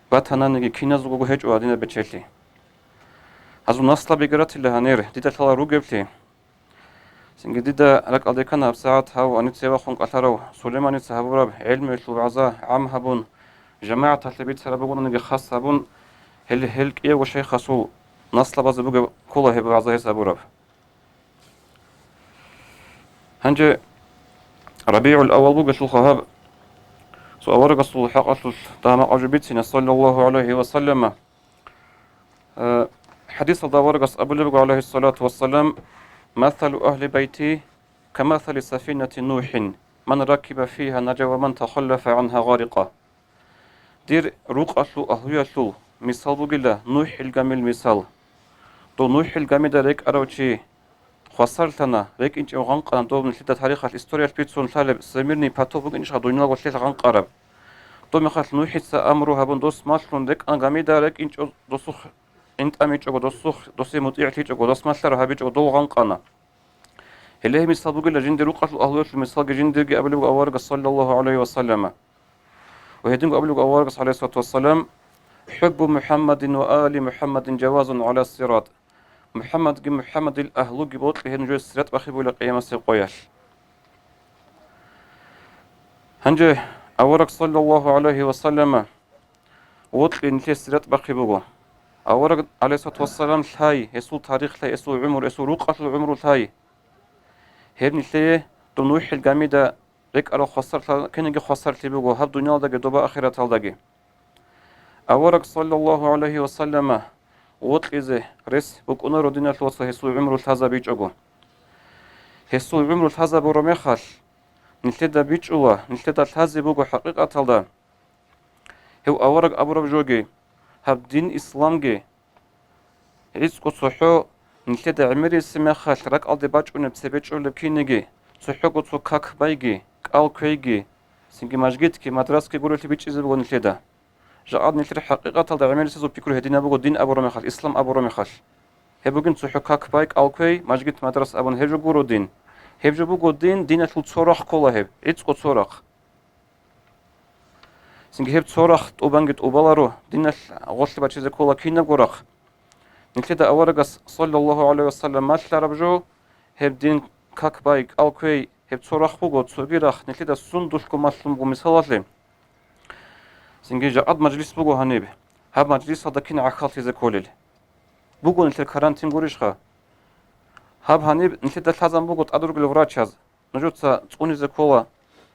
батананиги, киназулго гьечӀо гӀадинаб бечелъи. Гьазул наслабиги ратила гьанир, дида лъала ругеблъи. Цинги дида ракӀалде ккана гьабсагӀат гьав гьаница вахун кӀалъарав Сулейманица гьабураб гӀелмуялъул вагӀза гӀам гьабун, жамагӀаталъе бицараб бугонаниги хас гьабун, гьел, гьел кӀиявго шайхасул наслабазе бугеб ккола гьеб вагӀза гьес гьабураб. Гьанже РабигӀул-аввал бугелъулха гьаб, цо аварагасул хӀакъалъулъ дагьа-макъ жо бицине, саллаллагьу гӀалайгьи ва саллама. Э, хӀадисалда аварагас абулеб буго, гӀалайгьиссалату вассалам: «Масалу агьли байти камасали сафинати Нухин, ман ракиба фигьа нажа ва ман тахаллафа гӀангьа гъарикъа». Дир рукъалъул агьлуялъул мисал бугила НухӀил гамил мисал. Дов НухӀил гамида рекӀарав чи хвасарлъана, рекӀинчӀев гъанкъана, дов нилъеда тарихалъ, историялъ бицун лъалеб Всемирный потоп букӀинчӀищха, дуниялго лъелъ гъанкъараб. Дов мехалъ НухӀица амру гьабун, дос малъун рекӀана гамида, рекӀинчӀев досухъ гӀинтӀамичӀого, досухъ, досе мутӀигӀлъичӀого, дос малъараб гьабичӀого, дов гъанкъана. Гьеле гьеб мисал бугила жиндир рукъалъул агьлуялъул мисалги жиндирги абулеб буго аварагас, саллаллагьу гӀалайгьи ва саллама. Ва гьединго абулеб буго аварагас, гӀалайгьиссалату вассалам: «ХӀуббу МухӀаммадин ва али МухӀаммадин жавазун гӀала сират». МухӀаммадги МухӀаммадил агьлуги бокьи гьеб нужее сират бахъи бугила къиямасеб къоялъ. Гьанже авараг, саллаллагьу гӀалайгьи ва саллама, вокьи нилъее сират бахъи буго. Авараг, гӀалайгьиссалату вассалам, лъай, гьесул тарих лъай, гьесул гӀумру, гьесул рукъалъул гӀумру лъай. Гьеб нилъее дун вихьил гамида рекӀарал хвасарлъа-, кинниги хвасарлъи буго гьаб дуниялалдаги доба ахираталдаги. Авараг, саллаллагьу гӀалайгьи ва саллама, вокьизе рес букӀунаро, диналъул вацал, гьесул гӀумру лъазабичӀого. Гьесул гӀумру лъазабураб мехалъ, нилъеда бичӀчӀула, нилъеда лъазе буго хӀакъикъаталда гьев авараг абураб жоги, гьаб дин исламги. ГӀицӀго цохӀо нилъеда гӀемерисеб мехалъ ракӀалде бачӀунеб цебе чӀолеб кинеги, цохӀого цо как байги, кӀал квейги, цинги мажгитги, мадрасги гурелъи бичӀчӀизе буго нилъеда. Жакъад нилъер хӀакъикъаталда гӀемерисезул пикру гьединаб буго дин абураб мехалъ, ислам абураб мехалъ. Гьеб бугин цохӀо как бай, кӀал квей, мажгит, мадрас абун, гьеб жо гуро дин. Гьеб жо буго дин, диналъул цо рахъ ккола гьеб, гӀицӀго цо рахъ. Цинги гьеб цо рахъ тӀубанги тӀубаларо, диналъ гъорлъе бачизе ккола кинабго рахъ. Нилъеда аварагас, саллаллагьу гӀалайгьи ва саллам, малъараб жо, гьеб дин как бай, кӀал квей, гьеб цо рахъ буго, цоги рахъ нилъеда сундулъго малъун буго мисалалъе. Цинги жакъад мажлис буго гьаниб. Гьаб мажлисалда кин гӀахьаллъизе кколел? Буго нилъер карантин гурищха? Гьаб гьаниб нилъеда лъазан буго тӀад ругел врачаз. Нужеца цӀунизе ккола,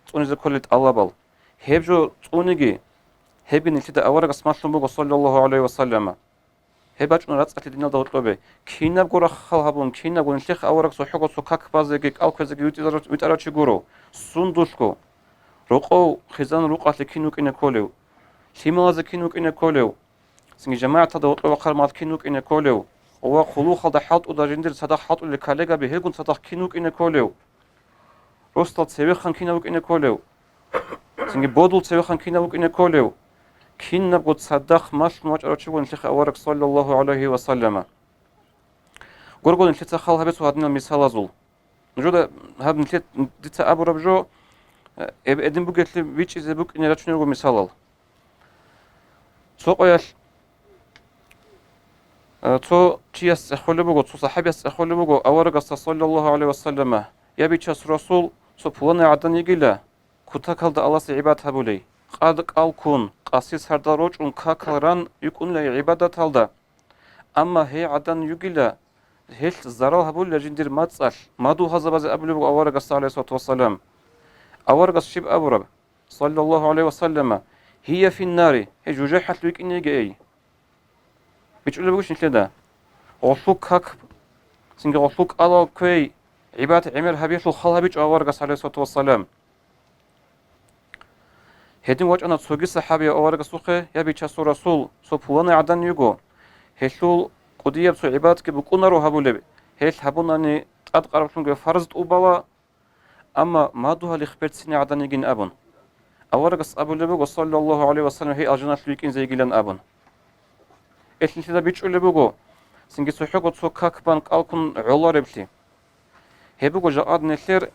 цӀунизе кколел тӀалабал. Гьеб жо цӀуниги, гьебги нилъеда аварагас малъун буго, саллаллагьу гӀалайгьи ва саллама. Гьеб бачӀун рацӀцӀалъи диналда гьоркьобе. Кинабго рахъ хал гьабун, кинабго нилъехъ авараг цохӀого цо как базеги, кӀал квезеги витӀизарав-, витӀарав чи гуро. Сундулъго. Рокъов хизан рукъалъе кин вукӀине кколев? Лъималазе кин вукӀине кколев? Цинги жамагӀаталда гьоркьов вахъармал кин вукӀине кколев? Ва хъулухъалда хӀалтӀуда жиндир цадахъ хӀалтӀулел коллегаби гьелгун цадахъ кин вукӀине кколев? Росдал цевехъан кинав вукӀине кколев? Цинги бодул цевехъан кинав вукӀине кколев? Кинабго цадахъ малъун вачӀарав чи вугин нилъехъе авараг, саллаллагьу гӀалайгьи ва саллама. Гурго нилъеца хал гьабе цо гьадинал мисалазул. Нужеда гьаб нилъе дица абураб жо, э, эб-, эб-эдин бугелъи бичӀчӀизе букӀине рачунел руго мисалал. Цо къоялъ, э, цо чияс цӀехолеб буго, цо сахӀабияс цӀехолеб буго аварагасда, саллаллагьу гӀалайгьи ва саллама: «Я, Бичасул Расул, цо пуланай гӀадан йигила, кутакалда Аллагьасе гӀибадат гьабулей, къад кӀал ккун, къаси сардал рочӀун, какал ран йукӀунилай гӀибадаталда. Амма гьей гӀадан йигила, гьелъ зарал гьабулила жиндир мацӀалъ», мадугьалзабазе абулеб буго аварагасда, гӀалайгьиссалату вассалам. Аварагас щиб абураб, саллаллагьу гӀалайгьи ва саллама: «Гьия финнари, гьей жужахӀалъув йикӀинеги эй». БичӀчӀулеб бугищ нилъеда? Гъолъул как, цинги гъолъул кӀалал квей, гӀибадат гӀемер гьабиялъул хал гьабичӀо аварагас, гӀалайгьиссалату вассалам. Гьедин вачӀана цоги сахӀабияв аварагасухъе: «Я, Бичасул Расул, цо пуланай гӀадан йиго, гьелъул кӀудияб цо гӀибадатги букӀунаро гьабулеб, гьелъ гьабунани тӀадкъараблъунги фарз тӀубала, амма мадугьалихъ берцине гӀадан йигин», абун. Аварагас абулеб буго, саллаллагьу гӀалайгьи ва саллам, гьей алжаналъув йикӀинзе йигилан абун. Гьелъ нилъеда бичӀчӀулеб буго, цинги цохӀого цо как бан кӀал ккун гӀолареблъи. Гьеб буго жакъад нилъер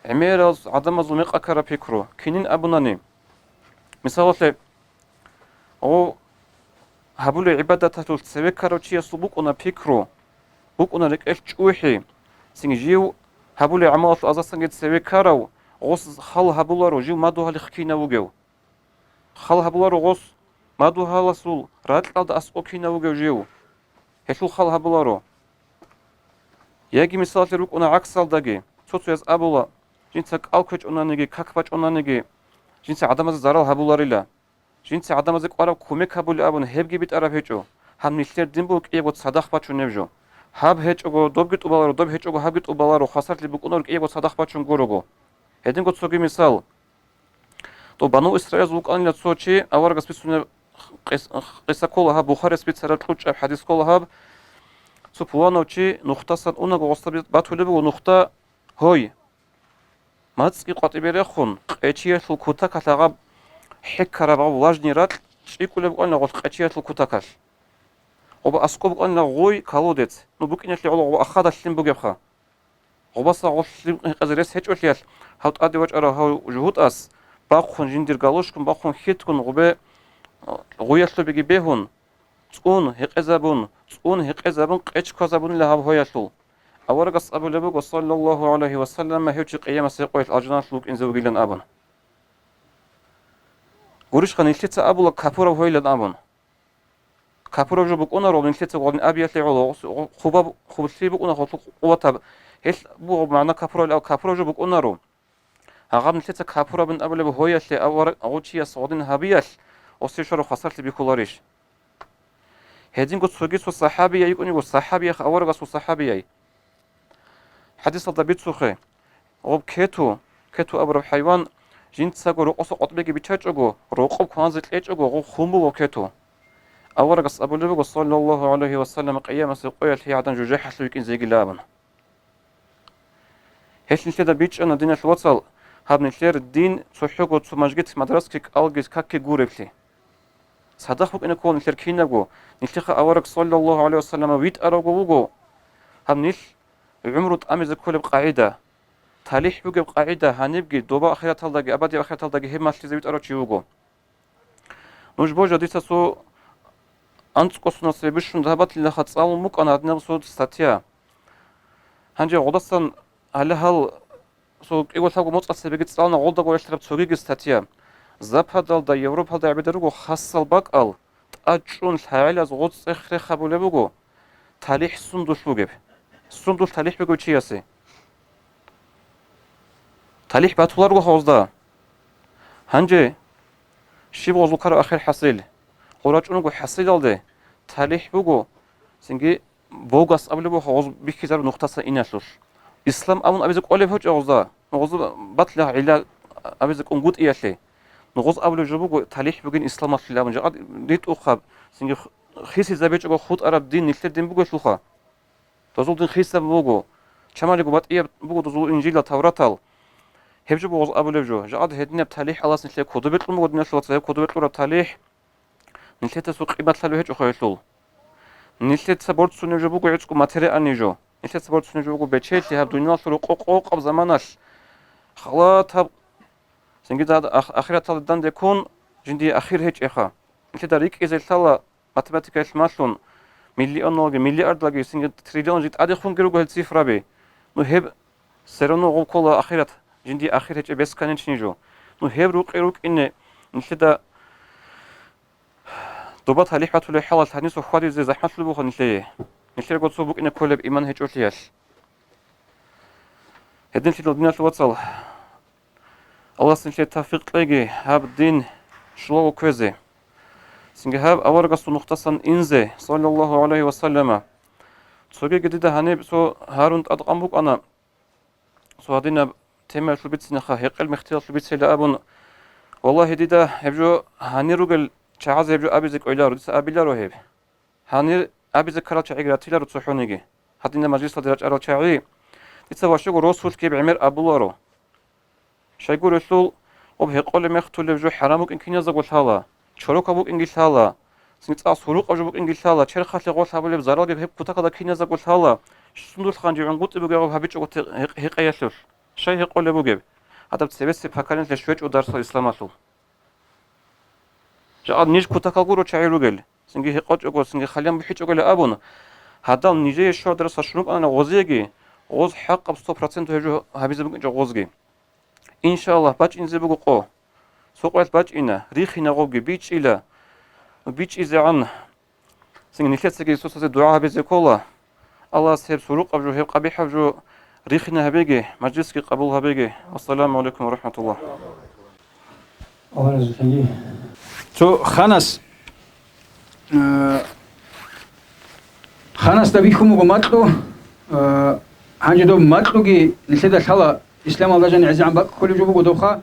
гӀемерал гӀадамазул мекъи ккараб пикру. Кинин абунани, мисалалъе, гъо, гьабулеб гӀибадаталъулъ цеве ккарав чиясул букӀуна пикру, букӀуна рекӀелъ чӀухӀи, цинги жив гьабулеб гӀамалалъул азасанги цеве ккарав, гъос хал гьабуларо жив мадугьалихъ кинав вугев. Хал гьабуларо гъос мадугьаласул ракьалда аскӀов кинав вугев жив. Гьелъул хал гьабуларо. Яги мисалалъе рукӀуна гӀаксалдаги, цо-цояз абула, жинца кӀал кквечӀонаниги, как бачӀонаниги, жинца гӀадамазе зарал гьабуларила. Жинца гӀадамазе кӀвараб кумек гьабулеб абун гьебги битӀараб гьечӀо, гьаб нилъер дин буго кӀиябго цадахъ бачунеб жо. Гьаб гьечӀого добги тӀубаларо, доб гьечӀого гьабги тӀубаларо, хвасарлъи букӀунаро кӀиябго цадахъ бачун гурого. Гьединго цоги мисал. То Бану Исраилаз вукӀанила цо чи, аварагас бицунеб къис-, къиса ккола гьаб, Бухарияс бицараб кьучӀаб хӀадис ккола гьаб. Цо пуланав чи нухдасан унаго гъосда би-, батулеб буго нухда гьой. МацӀги къватӀибе рехун, къечиялъул кутакалъ гьаб хӀеккараб гьаб влажный ракь чӀикӀкӀулеб букӀанила гъолъ къечиялъул кутакалъ. Гъоба аскӀоб букӀанила гъой, колодец, ну, букӀиналъе гӀоло гъоба ахада лъим бугебха. Гъобаса гъолъ лъим гьекъезе рес гьечӀолъиялъ, гьав тӀаде вачӀарав гьав жугьутӀас бахъун, жиндир галошкун бахъун хьитгун гъубе гъуялъубиги бегьун, цӀун гьекъезабун, цӀун гьекъезабун къечквазабунила гьаб гьоялъул. Аварагас абулеб буго, саллаллагьу гӀалайгьи ва саллама, гьев чи къиямасеб къоялъ алжаналъ вукӀинзе вугилан абун. Гурищха, нилъеца абула капураб гьойилан абун. Капураб жо букӀунаро, нилъеца гъодин абиялъе гӀоло, хъубаб, хъублъи букӀуна, хъулъул къуватаб. Гьелъ буго магӀна капурабилан, капураб жо букӀунаро. Гьагъаб нилъеца капурабин абулеб гьоялъе авараг гъов чияс гъодин гьабиялъ, гъосие щвараб хвасарлъи бихьуларищ? Гьединго цоги цо сахӀабияй йикӀун йиго, сахӀабиях аварагасул сахӀабияй. ХӀадисалда бицухъе, гъоб кету, кету абураб хӀайван, жинцаго рокъоса къватӀбеги биччачӀого, рокъоб кванзе кьечӀого, гъоб хун буго кету. Аварагас абулеб буго, саллаллагьу гӀалайгьи ва саллам, къиямасеб къоялъ гьей гӀадан жужахӀалъув йикӀинзе йигила абун. Гьелъ нилъеда бичӀчӀана, диналъул вацал, гьаб нилъер дин цохӀого цо мажгит, мадрасаги, кӀалги, какги гуреблъи. Цадахъ букӀине ккола нилъер кинабго, нилъеха авараг саллаллагьу гӀалайгьи ва саллама витӀаравго вуго. Гьаб нилъ гӀумру тӀамизе кколеб къагӀида, талихӀ бугеб къагӀида, гьанибги доба ахираталдаги абадияб ахираталдаги гьеб малъизе витӀарав чи вуго. Нуж божа, дица цо анцӀго соналъ цебе бищун дагьабатлъилаха цӀалун букӀана гьадинаб цо статья. Гьанже гъодасан гьале гьал цо кӀиго-лъабго моцӀалъ цебеги цӀалуна гъолдаго релълъараб цогиги статья. Западалда, Европалда гӀебеда руго хасал бакӀал, тӀад чӀун лъагӀелаз гъоз цӀех-рех гьабулеб буго, талихӀ сундулъ бугеб. Сундулъ талихӀ бугев чиясе. ТалихӀ батуларго гъозда. Гьанже щиб гъозул ккараб ахир хӀасил? Гъо рачӀун руго хӀасилалде, талихӀ буго, цинги богас абулеб буго гъоз бихьизараб нухтасан иналъулъ. Ислам абун абизе кӀолеб гьечӀо гъозда, гъозда батла гӀилла абизе кӀунгутӀиялъе. Гъоз абулеб жо буго, талихӀ бугин исламалъул абун, жакъа ритӀухъаб, цинги хисизабичӀого хутӀараб дин нилъер дин бугелъулха. Дозул дин хисаб буго, чамалиго батӀияб буго дозул Инжила, Тавратал. Гьеб жо буго гъоз абулеб жо. Жакъад гьединаб талихӀ Аллагьас нилъее кодобе кьун буго, диналъул вацал, гьеб кодобе кьураб талихӀ нилъеца цо къимат лъалев гьечӀо гьелъул. Нилъеца борцунеб жо буго гӀицӀго материальный жо. Нилъеца борцунеб жо буго бечелъи гьаб дуниялалъул рокъо къокъаб заманалъ. Халатаб, цинги дагьад ах-, ахираталда данде ккун, жиндие ахир гьечӀеха. Нилъеда рикӀкӀизе лъала, математикаялъ малъун, миллионалги, миллиардлаги, цинги триллионалги тӀадехунги руго гьел цифраби. Ну, гьеб все равно гъов ккола ахират, жиндие ахир гьечӀеб бесконечный жо. Ну, гьеб рукъи рукӀине, нилъеда доба талихӀ батулеб хӀалалъ гьаниса хьвадизе захӀмалъулеб буго нилъее. Нилъерго цо букӀине кколеб иман гьечӀолъиялъ. Гьединлъидал, диналъул вацал, Аллагьас нилъее тавфикъ кьеги гьаб дин щулаго кквезе. Цинги гьаб аварагасул нухдасан инзе, саллаллагьу гӀалайгьи ва саллама. Цогиги дида гьаниб цо гьарун тӀадкъан букӀана, цо гьадинаб темаялъул бицинаха, гьекъел мехтиялъул бицейилан абун. Валлагьи, дида гьеб жо гьанир ругел чагӀазе гьеб жо абизе кӀвеларо, дица абиларо гьеб. Гьанир абизе ккарал чагӀиги ратиларо цохӀониги. Гьадинаб мажлисалде рачӀарал чагӀи, дица ващого росулъги гьеб гӀемер абуларо. Щайгурелъул, гъоб гьекъолеб мехтулеб жо хӀарам букӀин киназдаго лъала, чорокаб букӀинги лъала, цинги цӀакъ сурукъаб жо букӀинги лъала, черхалъе гъолъ гьабулеб заралги гьеб кутакалда киназдаго лъала, сундулъ гъанжи гӀунгутӀи бугеб гьабичӀого те-, гьекъ-, гьекъеялъулъ. Щай гьекъолеб бугеб? Гьадаб цебесеб поколениялъе щвечӀо дарсал исламалъул. Жакъа ниж кутакал гуро чагӀи ругел, цинги гьекъочӀого, цинги халиян бухӀичӀогойилан абун, гьадал нижее щвараб дарсал щун рукӀана гъозиеги, гъоз хӀакъаб сто процент гьеб жо гьабизе букӀинчӀо гъозги. Иншаллагь, бачӀинзе буго къо. Цо къоялъ бачӀина, рихина гъобги, бичӀчӀила, бичӀчӀизегӀан. Цинги нилъецаги Иисусазе дугӀа гьабизе ккола. Аллагьас гьеб сурукъаб жо, гьеб къабихӀаб жо рихина гьабеги, мажлисги къабул гьабеги. Ассаламу гӀалайкум ва рахӀматуллагь. Аллагь разилъаги. Цо ханас, э, ханасда бихьун буго макьу, э, гьанже доб макьуги нилъеда лъала, исламалда жани гӀезегӀан бакӀ кколеб жо буго добха,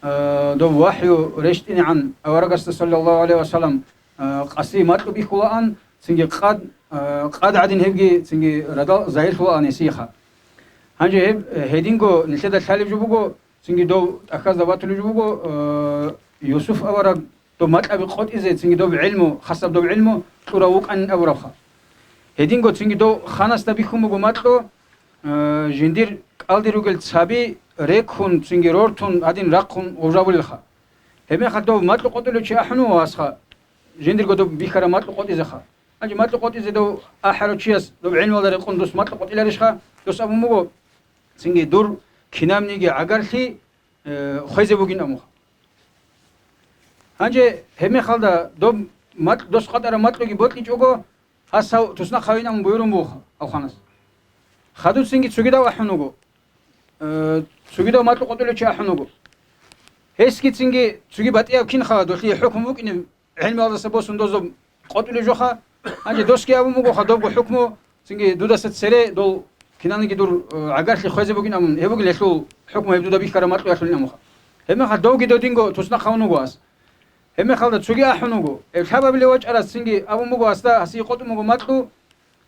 э, доб вахӀю рещтӀинегӀан аварагасда, саллаллагьу гӀалайгьи ва саллам, э, къаси макьу бихьулаан, цинги къад, э, къад гӀадин гьебги цинги радал загьирлъулаан гьесиеха. Гьанже гьеб, э, гьединго нилъеда лъалеб жо буго, цинги дов тӀахьазда батулеб жо буго, э, Юсуф авараг доб макьаби къотӀизе, цинги доб гӀилму, хасаб доб гӀилму кьурав вукӀанин абурабха. Гьединго цинги дов ханасда бихьун буго макьу, э, жиндир кӀалдир ругел цаби реккун, цинги рортун гьадин рахъун гъужабулелха. Гьебмехалъ дов макьу къотӀулев чи ахӀун вуго, асха, жиндирго доб бихьараб макьу къотӀизеха. Гьанже макьу къотӀизе дов ахӀарав чияс доб гӀелмалда рекъон дос макьу къотӀиларищха? Дос абун буго, цинги дур кинабниги гӀагарлъи, э, хвезе бугин абунха. Гьанже гьебмехалда доб макь-, дос къотӀараб макьуги бокьичӀого, гьас гьав туснахъ гьавин абун буюрун бугоха авханас. Хадуцинги цогидав ахӀун вуго. Э, цогидав макьу къотӀулев чи ахӀун вуго. Гьесги цинги цоги батӀияб кинха долъие хӀукму букӀине гӀелмалдаса босун дозаб къотӀулев жоха. Гьанже досги абун бугоха добго хӀукму, цинги дудаса цере дол кинаниги дур, э, гӀагарлъи хвезе бугин абун, гьеб бугин гьелъул хӀукму, гьеб дуда бихьараб макьуялъулин абунха. Гьебмехалъ довги додинго туснахъ гьавун вуго ас. Гьебмехалда цоги ахӀун вуго. Гьеб лъабабилев вачӀарас цинги абун буго асда, гьасие къотӀун буго макьу,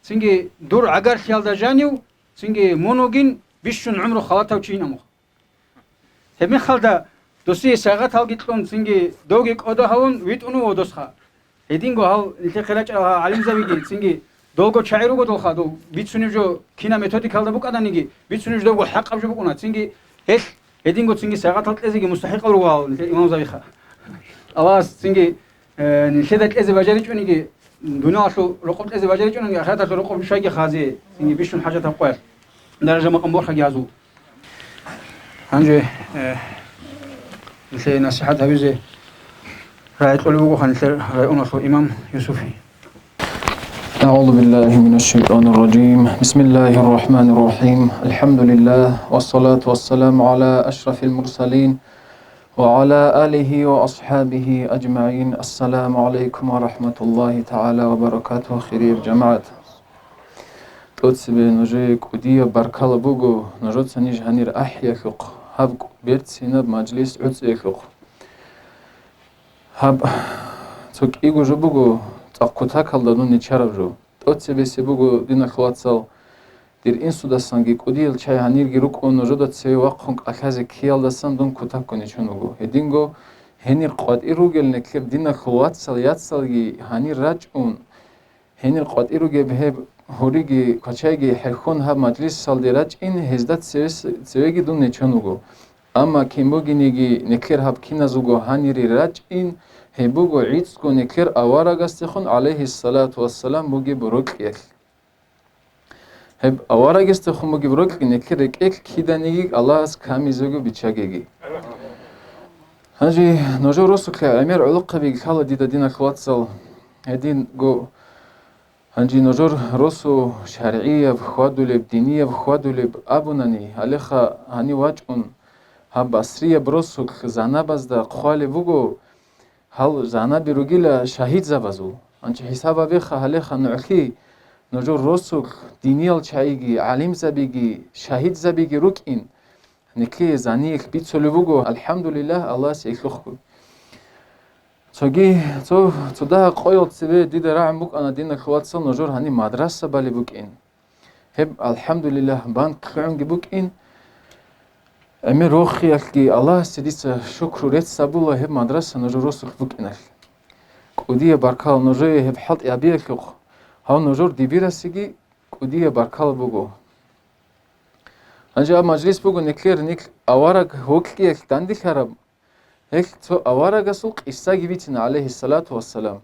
цинги дур гӀагарлъиялда жанив, цинги мун вугин бищун гӀумру халатав чийин амуха. Гьебмехалда досие сайгъаталги кьун, цинги довги кӀодо гьавун витӀун вуго досха. Гьединго гьал нилъехъе рачӀарал гьал гӀалимзабиги, цинги долго чагӀи ругодалха, дов бицунеб жо кина методикалда букӀаданиги, бицунеб жо довго хӀакъаб жо букӀуна, цинги гьелъ гьединго цинги сайгъатал кьезеги мустахӀикъал руго гьал нилъер имамзабиха. Аллагьас цинги, э, нилъеда кьезе бажаричӀониги, дуниялалъул рокъоб кьезе бажаричӀониги, ахираталъул рокъоб щвайги хазе, цинги бищун хӀажатаб къоялъ даража-макъам борхаги гьазул. Гьанже, э, нилъее насихӀат гьабизе рагӀи кьолеб буго нилъер районалъул имам Юсуфи. أعوذ بالله من الشيطان الرجيم. بسم الله الرحمن الرحيم. الحمد لله والصلاة والسلام على أشرف المرسلين وعلى آله وأصحابه أجمعين. السلام عليكم ورحمة الله تعالى وبركاته. Хириял жамагӀат. ТӀоцебе нужее кӀудияб баркала буго, нужеца ниж гьанир ахӀиялъухъ, гьаб берцинаб мажлис гӀуцӀиялъухъ. Гьаб цо кӀиго жо буго, цӀакъ кутакалда дун нечараб жо. ТӀоцебесеб буго, диналъул вацал, дир инсудасанги кӀудиял чагӀи гьанирги рукӀун, нужеда цеве вахъун кӀалъазе ккеялдасан дун кутакго нечун вуго. Гьединго гьенир къватӀир ругел нилъер диналъул вацал-яцалги гьанир рачӀун, гьенир къватӀир ругеб гьеб гьуриги квачайги хӀехьон гьаб мажлисалде рачӀин, гьезда цевес-, цевеги дун нечон вуго. Амма кин бугениги нилъер гьаб киназулго гьанире рачӀин, гьеб буго гӀицӀго нилъер аварагасдехун, гӀалайгьиссалату вассалам, бугеб рокьиялъ. Гьеб аварагасдехун бугеб рокьи нилъер рекӀелъ киданиги Аллагьас камизего биччагеги. Гьанже нужер росулъе гӀемер гӀолохъаби лъала дида, диналъул вацал, гьединго. Гьанже нужер росу шаргӀияб хьвадулеб, динияб хьвадулеб абунани, гьалеха гьанив вачӀун гьаб басрияб росулъ занабазда хъвалеб буго, гьал занаби ругила шагьидзабазул. Гьанже хӀисаб гьабеха гьалеха нугӀлъи, нужер росулъ диниял чагӀиги, гӀалимзабиги, шагьидзабиги рукӀин, нилъее заниялъ бицулеб буго, алхӀамдулиллагь, Аллагьасе ишлъухъ. Цоги, цо, цо дагьа къоял цебе дида рагӀун букӀана, диналъул вацал, нужер гьаниб мадраса балеб букӀин. Гьеб, алхӀамдулиллагь, бан лъугӀунги букӀин. ГӀемер рохиялъги Аллагьасе дица шукру рецц гьабула гьеб мадраса нужер росулъ букӀиналъ. КӀудияб баркала нужее гьеб хӀалтӀи гьабиялъухъ, гьав нужер дибирасеги кӀудияб баркала буго. Гьанже аб мажлис буго нилъер нилъ авараг вокьиялъ данделъараб, гьелъ цо аварагасул къиссаги бицина, гӀалайгьиссалату вассалам.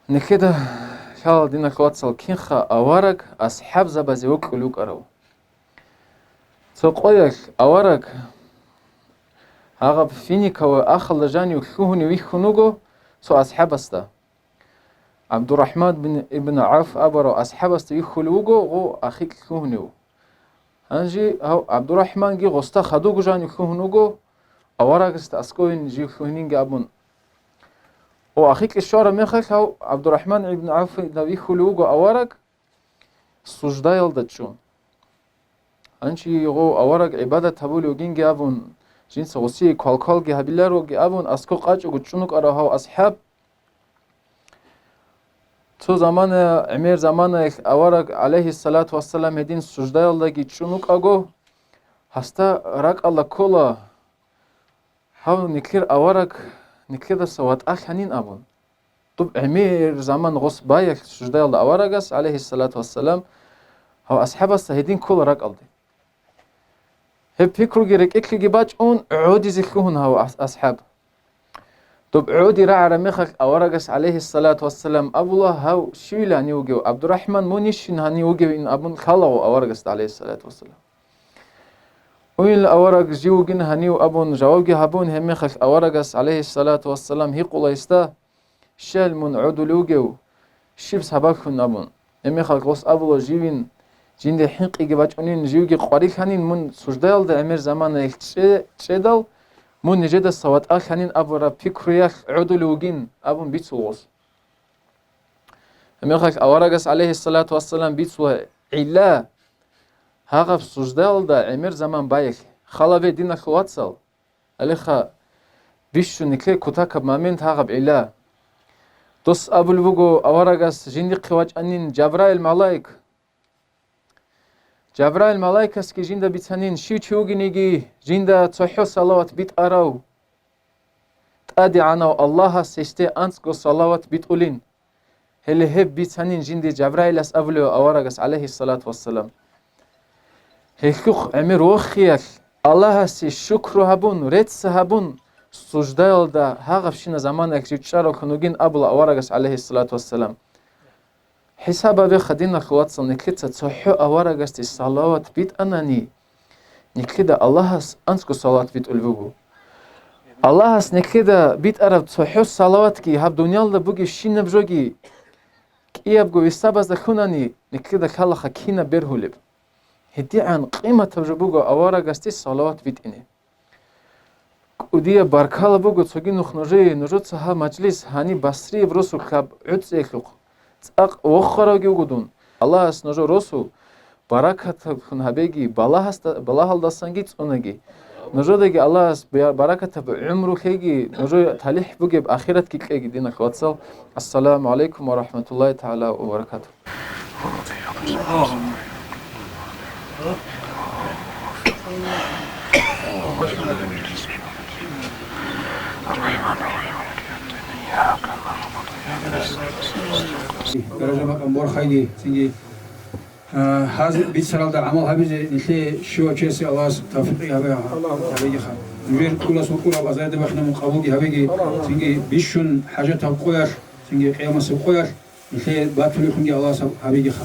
Нилъеда лъала, диналъул вацал, кинха авараг асхӀабзабазе вокьулев вукӀарав. Цо къоялъ авараг гьагъаб финиковый ахалда жанив лъугьунев вихьун вуго цо асхӀабасда. ГӀабдурахӀман бин ибн ГӀавф абурав асхӀабасда вихьулев вуго гъов ахикь лъугьунев. Гьанже гьав ГӀабдурахӀманги гъосда хадуго жанив лъугьун вуго, аварагасда аскӀовин жив лъугьининги абун. О, ахикье щвараб мехалъ гьав ГӀабдурахӀман ибн ГӀавфида вихьулев вуго авараг суждаялда чӀун. Гьанже гъов авараг гӀибадат гьабулев вугинги абун, жинца гъосие квалквалги гьабилароги абун, аскӀов къачӀого чӀун вукӀарав гьав асхӀаб, цо замана, гӀемер заманаялъ авараг, гӀалайгьиссалату вассалам, гьедин суждаялдаги чӀун вукӀаго, гьасда ракӀалда ккола, гьав нилъер авараг нилъедаса ватӀалъанин абун. Доб гӀемер заман гъос баялъ суждаялда аварагас, гӀалайгьиссалату вассалам, гьав асхӀабасда гьедин ккола ракӀалде. Гьеб пикруги рекӀелъеги бачӀун, гӀодизе лъугьун гьав ас-, асхӀаб. Доб гӀоди рагӀараб мехалъ аварагас, гӀалайгьиссалату вассалам, абула: «Гьав щивила гьанив вугев? ГӀабдурахӀман мунищин гьанив вугевин?» абун лъалаго аварагасда, гӀалайгьиссалату вассалам. Уйла авараг жив вугин гьанив абун жавабги гьабун, гьебмехалъ аварагас, гӀалайгьиссалату вассалам, гьикъула гьесда: «Щай мун гӀодулев вугев? Щиб сабаблъун?» абун. Гьебмехалъ гъос абула: «Живин, жинде хӀинкъиги бачӀунин, живги къварилъанин, мун суждаялда гӀемер заманаялъ чӀе-, чӀедал, мун нижедаса ватӀалъанин абураб пикруялъ гӀодулев вугин», абун бицул гъос. Гьебмехалъ аварагас, гӀалайгьиссалату вассалам, бицула гӀилла: «Гьагъаб суждаялда гӀемер заман байилъ, халабе, диналъул вацал». Гьалеха бищун нилъее кутакаб момент гьагъаб гӀилла. Дос абулеб буго аварагас жиндихъе вачӀанин Жабраил малаик. Жабраил малаикасги жинда бицанин, щив чи вугениги жинда цохӀо салават битӀарав, ТӀадегӀанав Аллагьас гьесде анцӀго салават битӀулин. Гьеле гьеб бицанин жинде Жабраилас абулев аварагас, гӀалайгьиссалату вассалам. Гьелъухъ гӀемер вохиялъ, Аллагьасе шукру гьабун, рецц гьабун, суждаялда гьагъабщина заманаялъ жив чӀаравлъун вугин абула аварагас, гӀалайгьиссалату вассалам. ХӀисаб гьабеха, диналъул вацал, нилъеца цохӀо аварагасде салават битӀанани, нилъеда Аллагьас анцӀго салават битӀулеб буго. Аллагьас нилъеда битӀараб цохӀо салаватги гьаб дуниялда бугебщинаб жоги кӀиябго гьисабазда лъунани, нилъеда лъалаха кинаб бергьулеб. ГьедигӀан къиматаб жо буго аварагасде салават битӀине. КӀудияб баркала буго цоги нух нужее, нужеца гьаб мажлис гьаниб Басрияб росулъ гьаб гӀуцӀиялъухъ цӀакъ вохаравги вуго дун. Аллагьас нужер росу баракатаблъун гьабеги, балагьасда-, балагьалдасанги цӀунаги. Нужедаги Аллагьас бя-, баракатаб гӀумру лъеги, нужер талихӀ бугеб ахиратги кьеги, диналъ вацал. Ассаламу гӀалайкум ва рахӀматуллагьи тагӀала ва баракатугь. Даража макъам борхайги, цинги, а, гьаз бицаралда гӀамал гьабизе нилъее щивав чиясе Аллагьас тавфикъ гьабе-, гьабегиха. Нужер кьурас вукӀураб азарда бахъина мун къабулги гьабеги, цинги бищун хӀажатаб къоялъ, цинги къиямасеб къоялъ нилъее батулевлъунги Аллагьас гьабегиха.